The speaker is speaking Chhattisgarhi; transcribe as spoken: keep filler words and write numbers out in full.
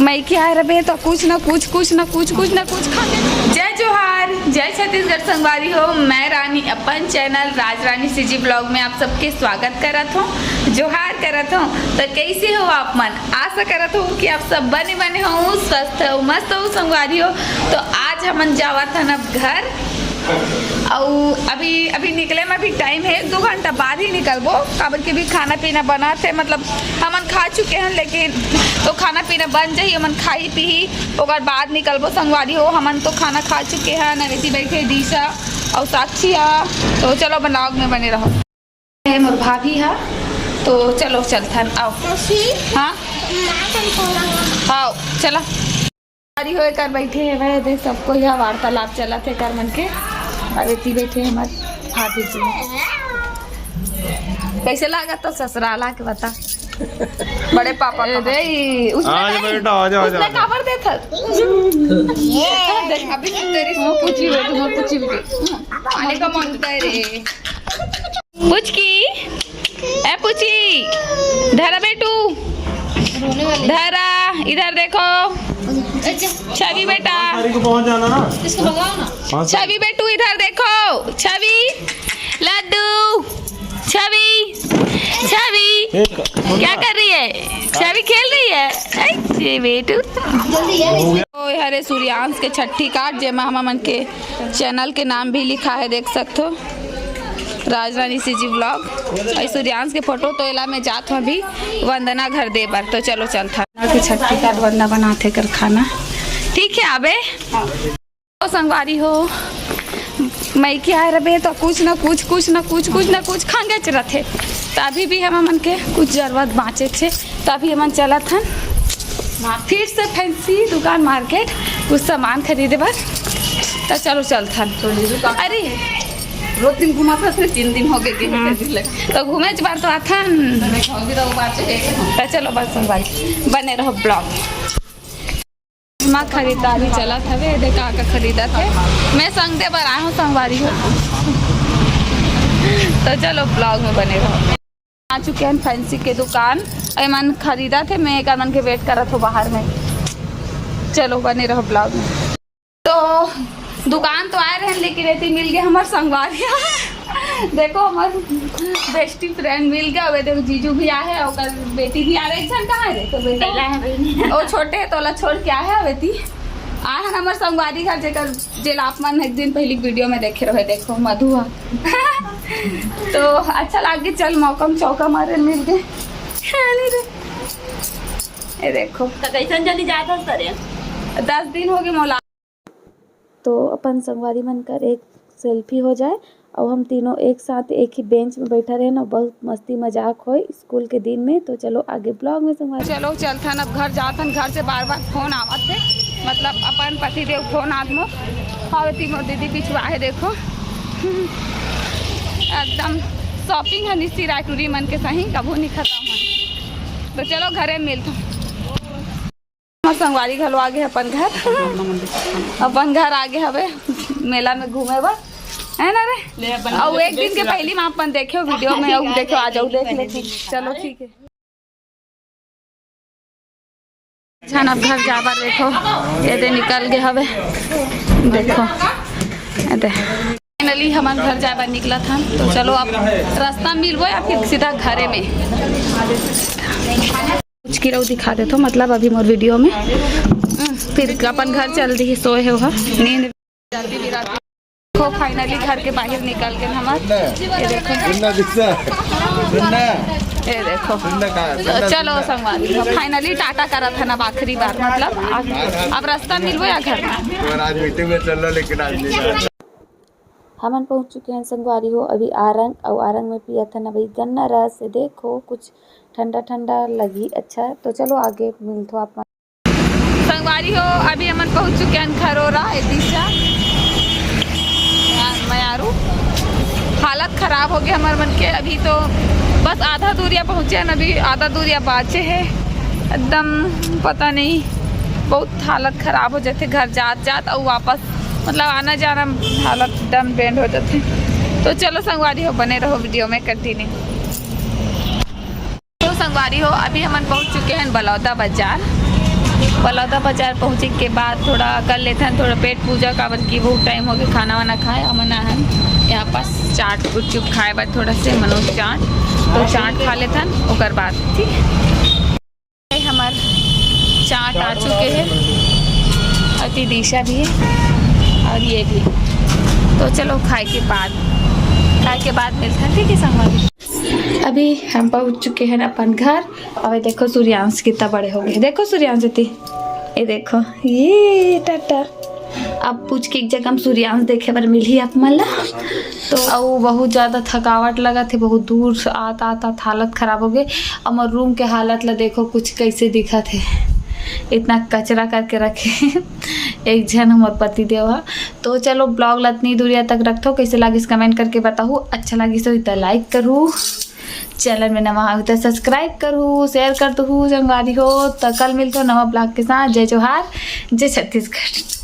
मइके आए रबे तो कुछ ना कुछ, कुछ ना कुछ, कुछ ना कुछ खा के। जय जोहार, जय छत्तीसगढ़ संगवारी हो। मैं रानी अपन चैनल राज रानी सीजी ब्लॉग में आप सबके स्वागत करत हूँ, जोहार करत हूँ। तो कैसे हो आप मन? आशा करत हूँ कि आप सब बने बने हो, स्वस्थ हो, मस्त हो संगवारी हो। तो आज हमन जावत हन अब घर, अउ अभी, अभी निकले में अभी टाइम है, एक दो घंटा बाद ही निकलबो, काबर कि अभी खाना पीना बनात हे, मतलब हमन खा चुके हैं, लेकिन तो खाना पीना बन जाही, हमन खाही पीही, ओकर बाद निकलबो संगवारी हो। हमन तो खाना खा चुके हैं, नवेती बैठे, दिशा अउ साक्षी हा। तो चलो, ब्लॉग में बने रहो। ये मोर भाभी हा, तो चलो चलथन, आओ। हाँ, आओ, चला। तैयारी होए कर बैठे हवय, देख सबको यह वार्तालाप चलत हे कर मन के। अरे ती बैठे हमर भाभी जी। कैसे लागत तो ससुराल आके बता। बड़े पापा ए, का रे, उसमें आ जा नहीं। बेटा, आ जा, आ जा, उसमें आ जा। काबर देथस? ये देख, अभी तो तेरी मुँह पूछी बेटू, मुँह पूछी बेटू। आने का मन होता है रे। पुचकी, ए पुची, धरा बेटू, धरा, इधर देखो। छवि बेटा, सारी को पहुंच जाना ना। इसको भगाओ ना। हाँ, सर। छवि बेटू, इधर देखो। छवि, लड्डू, छवि, छवि, एक, क्या कर रही है? छवि खेल रही है। ऐ, ये बेटू। जल्दी, जल्दी। ओए, हरे सूर्यांश के छठी काट, जेमा हमन के चैनल के नाम भी लिखा है, देख सकते हो। राजरानी सीजी ब्लॉग। अउ सूर्यांश के फोटो। तो एला मैं जात हूँ अभी वंदना घर दे बर। तो चलो चलथन। के छट्ठी का वंदना बनाथे कर खाना। ठीक है, आबे। तो संगवारी हो, मइके आए रबे तो कुछ ना कुछ, कुछ ना कुछ, कुछ ना कुछ खांगेच रथे। तो अभी भी हम मन के कुछ जरूरत बाँचे छे, तो अभी हमन चलत हन फिर से फैंसी दुकान मार्केट कुछ सामान खरीदे बर। तो चलो चलथन। अरे, रोज दिन घुमात हस, तीन दिन हो गए, गए हम्म। खरीदे ले। तो घूमे बार तो आथन। तो चलो बस संगवारी, बने रहो ब्लॉग। माँ खरीदारी चलत हवे, एदे का का खरीदत हे। मैं संग दे बर आए हूँ संगवारी हो। तो चलो ब्लॉग में बने रहो। आ चुके हैं फैंसी के दुकान। एमन खरीदत हे, मैं एकर मन के वेट करत हूँ बाहर में। चलो बने रहो ब्लॉग में। तो दुकान तो आए रहन, लेकिन एती मिल गए हमर संगवारी। देखो, हमर बेस्टी फ्रेंड मिल गए। अबे देखो, जीजू भी आए हैं, ओकर बेटी भी आ रही है। कहाँ है रे तो बेटा? ओ छोटे है, तोला छोड़ के आए हैं। अबे ती आए हैं हमर संगवारी घर, जेकर जेला आप मन एक दिन पहली वीडियो में देखे रहे। देखो मधु हा। तो अच्छा लागे, चल मौका में चौका मारे मिल गए। ये देखो। तो कैसन चली जात हस करे? दस दिन हो गए मोला। तो अपन संगवारी मन कर एक सेल्फी हो जाए, अउ हम तीनों एक साथ एक ही बेंच में बैठा रहे ना, बहुत मस्ती मजाक होए स्कूल के दिन में। तो चलो आगे ब्लॉग में संगवारी। चलो चलथन अब घर जाथन। घर से बार बार फोन आवत हे, मतलब अपन पति देव फोन आत मो। हाँ, एती मोर दीदी पिछुआ है, देखो। एकदम शॉपिंग है निस्सी रायटूरी मन के सही, कभू नहीं खत्म हो। तो चलो घरे मिलथन। हमर संगवारी घलो आगे अपन घर। अपन घर आगे हवे मेला में घूमे बर, है ना रे? अउ एक दिन के पहली में अपन देखे वीडियो में, अउ देखो आ जाओ देख ले। ठीक, चलो ठीक है। छन अब घर जाबर देखो, एदे निकल गए हवे। देखो, एदे। फाइनली हमन घर जाए बर निकलत हन। तो चलो अब रास्ता मिलबो या फिर सीधा घरे में। कुछ की रऊ दिखा देथो, मतलब अभी मोर वीडियो में। हम्म, फिर अपन घर चल दी, सोए हो हा, नींद। देखो, फाइनली घर के बाहर निकल के हमर, ये देखो। सुनना दिखता, सुनना। ये देखो। सुनना कहाँ है? तो सुनना, चलो सुनना। संगवारी, फाइनली टाटा करत हन अब आखिरी बार, मतलब अब, अब रास्ता मिलबो या घर में। तो आज मीटिंग में चल लो, लेकिन आज नहीं जाना। हमन पहुंच चुके हैं संगवारी हो अभी आरंग, अउ आरंग में पियत हन अभी गन्ना रस। देखो, कुछ ठंडा ठंडा लगी। अच्छा, तो चलो आगे मिलथो आप मन। संगवारी हो, अभी हमन पहुंच चुके हैं खरोरा, ए दिशा, मयारू। हालत खराब हो गया हमर मन के। अभी तो बस आधा दूरिया पहुंचे हैं, अभी आधा दूरिया बाचे है। एकदम पता नहीं, बहुत हालत खराब हो जाते घर जात जात, और वापस मतलब आना जाना हालत एकदम बेंड हो जाते। तो चलो संगवारी हो, बने रहो वीडियो में कंटिन्यू। तो संगवारी हो, अभी हमन पहुंच चुके हैं बलौदा बाजार। बलौदा बाजार पहुँचे के बाद थोड़ा कर लेथन थोड़ा पेट पूजा, काबर कि बहुत टाइम हो गया खाना वाना खाए। हमन आहन यहाँ पास चाट गुपचुप खाए बर, थोड़ा से मनोज चाट, तो चाट खा लेथन, ओकर बाद ठीक है। हमार चाट आ चुके हैं, अति दिशा भी है और ये भी। तो चलो खाए के बाद, खाए के बाद मिलते हैं, ठीक है संगवारी। अभी हम पहुंच चुके हैं अपन घर। अबे देखो सूर्यांश कितना बड़े हो गए, देखो सूर्यांश इति, ये देखो, ये टाटा। अब पूछ के एक जगह हम सूर्यांश देखे बर मिलही आप मन ला। तो अउ बहुत ज्यादा थकावट लगत हे, बहुत दूर से आत आत आत हालत खराब हो गए। हमर रूम के हालत ला देखो कुछ कैसे दिखत हे, इतना कचरा करके रखे एक झन हमर पति देव ह। तो चलो ब्लॉग ला इतनी दूरिया तक रखथो, कैसे लागिस कमेंट करके बताहू, अच्छा लागिस होही त लाइक करहू, चैनल में नवा हो त सब्सक्राइब करहू, शेयर कर दहू संगवारी हो। त कल मिलथो नवा ब्लॉग के साथ। जय जोहार, जय छत्तीसगढ़।